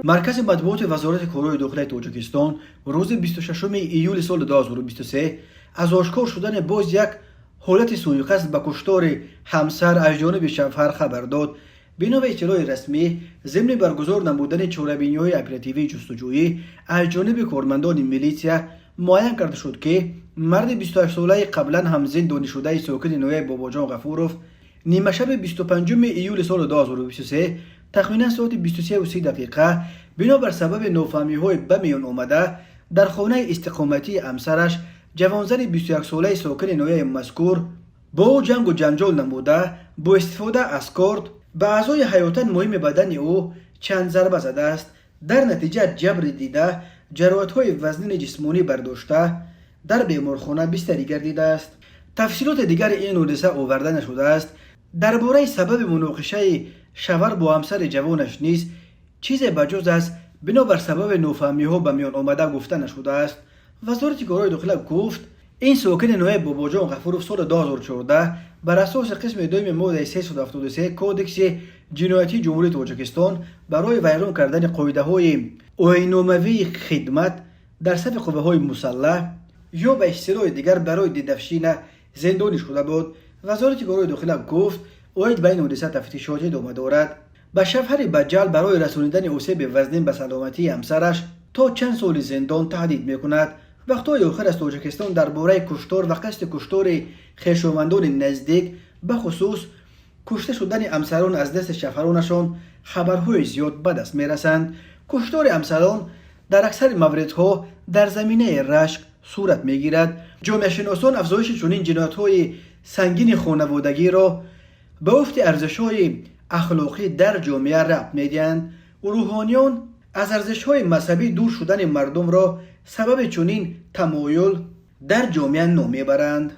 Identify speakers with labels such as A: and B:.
A: Маркази матбуоти Вазорати корҳои дохилаи Тоҷикистон рӯзи 26 июли соли 2023 аз ошкор шудани боз як ҳолати сӯиқасд ба куштори ҳамсар аз ҷониби шавҳар хабар дод. Бино ба иттилои расмӣ, зимни баргузор намудани чорабиниҳои оперативии ҷустуҷӯӣ аз ҷониби кормандони милитсия муайян карда шуд, ки марди 28-солаи қаблан ҳам зиндонишудаи сокини ноҳияи Бобоҷон Ғафуров нимашаби 25 июли соли 2023, тахминан соати 23:30 дақиқа, бинобар сабаби нофаҳмиҳои ба миён омада дар хонаи истиқоматии ҳамсараш, ҷавонзани 21-солаи сокини ноҳияи мазкур, бо ӯ ҷангу ҷанҷол намуда, бо истифода аз корд ба аъзои ҳаётан муҳими бадани ӯ чанд зарба задааст. Дар натиҷа ҷабри дида ҷароҳатҳои вазнини ҷисмонӣ бардошта, дар беморхона бистарӣ гардидааст. Тафсилоти дигари ин ҳодиса оварда нашудааст. Дар бораи сабаби муноқишаи шавҳар бо ҳамсари ҷавонаш низ чизе ба ҷуз аз бинобар сабаби нофаҳмиҳо ба миён омада гуфта нашудааст. Вазорати корҳои дохила гуфт, ин сокини ноҳияи Бобоҷон Ғафуров соли 2014 бар асоси қисми дуюми моддаи 373 Кодекси ҷиноятии Ҷумҳурии Тоҷикистон барои вайрон кардани қоидаҳои оинномавии хидмат дар сафи қувваҳои мусаллаҳ ё ба истилоҳи дигар барои дедовщина зиндонӣ шуда буд. Вазорати корҳои дохила гуфт, оид ба ин ҳодиса тафтишот идома дорад. Ба шавҳари баҷал барои расонидани осеби вазнин ба саломатии ҳамсараш то чанд соли зиндон таҳдид мекунад. Вақтҳои охир аз Тоҷикистон дар бораи куштор ва қасди куштори хешовандони наздик, бахусус кушта шудани ҳамсарон аз дасти шавҳаронашон, хабарҳои зиёд ба даст мерасанд. Куштори ҳамсарон дар аксари мавридҳо дар заминаи рашк сурат мегирад. Ҷомеашиносон афзоиши чунин ҷиноятҳои сангини хонаводагиро ба уфти арзишҳои ахлоқӣ дар ҷомеа рабт медиҳанд. Рӯҳониён аз арзишҳои мазҳабӣ дур шудани мардумро сабаби чунин тамоюл дар ҷомеа ном мебаранд.